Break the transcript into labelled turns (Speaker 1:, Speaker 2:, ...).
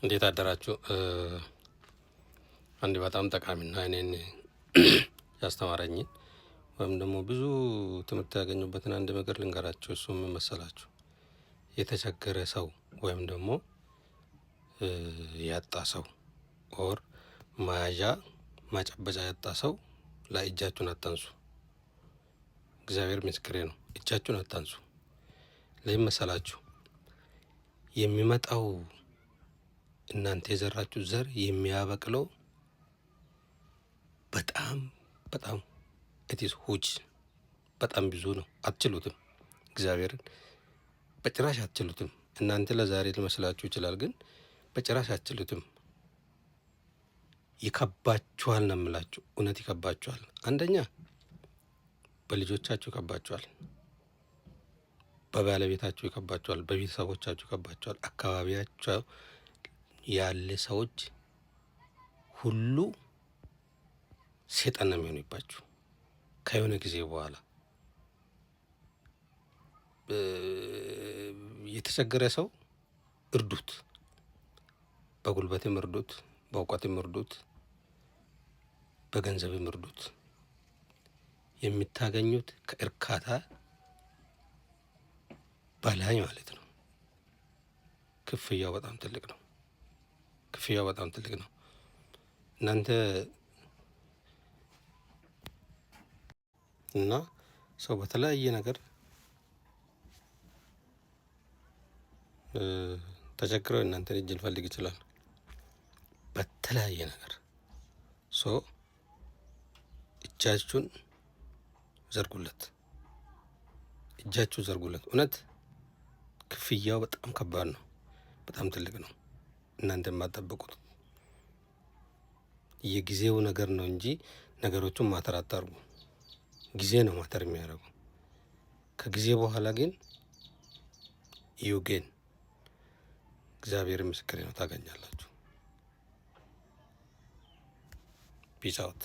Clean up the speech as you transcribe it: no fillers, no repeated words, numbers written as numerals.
Speaker 1: እንዴት አደራችሁ? አንድ በጣም ጠቃሚና እኔን ያስተማረኝን ወይም ደግሞ ብዙ ትምህርት ያገኘሁበትን አንድ ነገር ልንገራችሁ። እሱም ምን መሰላችሁ? የተቸገረ ሰው ወይም ደግሞ ያጣ ሰው or መያዣ ማጨበጫ ያጣ ሰው ላይ እጃችሁን አታንሱ። እግዚአብሔር ምስክሬ ነው። እጃችሁን አታንሱ። ለምን መሰላችሁ? የሚመጣው እናንተ የዘራችሁ ዘር የሚያበቅለው በጣም በጣም it's huge፣ በጣም ብዙ ነው። አትችሉትም። እግዚአብሔርን በጭራሽ አትችሉትም። እናንተ ለዛሬ ሊመስላችሁ ይችላል፣ ግን በጭራሽ አትችሉትም። ይከባችኋል ነው የምላችሁ። እውነት ይከባችኋል። አንደኛ በልጆቻችሁ ይከባችኋል፣ በባለቤታችሁ ይከባችኋል፣ በቤተሰቦቻችሁ ይከባችኋል። አካባቢያችሁ ያለ ሰዎች ሁሉ ሴጣን ነው የሚሆኑባችሁ ከየሆነ ጊዜ በኋላ። የተቸገረ ሰው እርዱት፣ በጉልበትም እርዱት፣ በእውቀትም እርዱት፣ በገንዘብም እርዱት። የምታገኙት ከእርካታ በላይ ማለት ነው። ክፍያው በጣም ትልቅ ነው። ክፍያው በጣም ትልቅ ነው። እናንተ እና ሰው በተለያየ ነገር ተቸግረው እናንተን እጅ ሊፈልግ ይችላል። በተለያየ ነገር so እጃችሁን ዘርጉለት፣ እጃችሁን ዘርጉለት። እውነት ክፍያው በጣም ከባድ ነው፣ በጣም ትልቅ ነው። እናንተ የማትጠብቁት የጊዜው ነገር ነው እንጂ ነገሮቹን matter አታርጉ። ጊዜ ነው matter የሚያደርጉ። ከጊዜ በኋላ ግን you gain፣ እግዚአብሔር ምስክሬ ነው፣ ታገኛላችሁ። Peace out.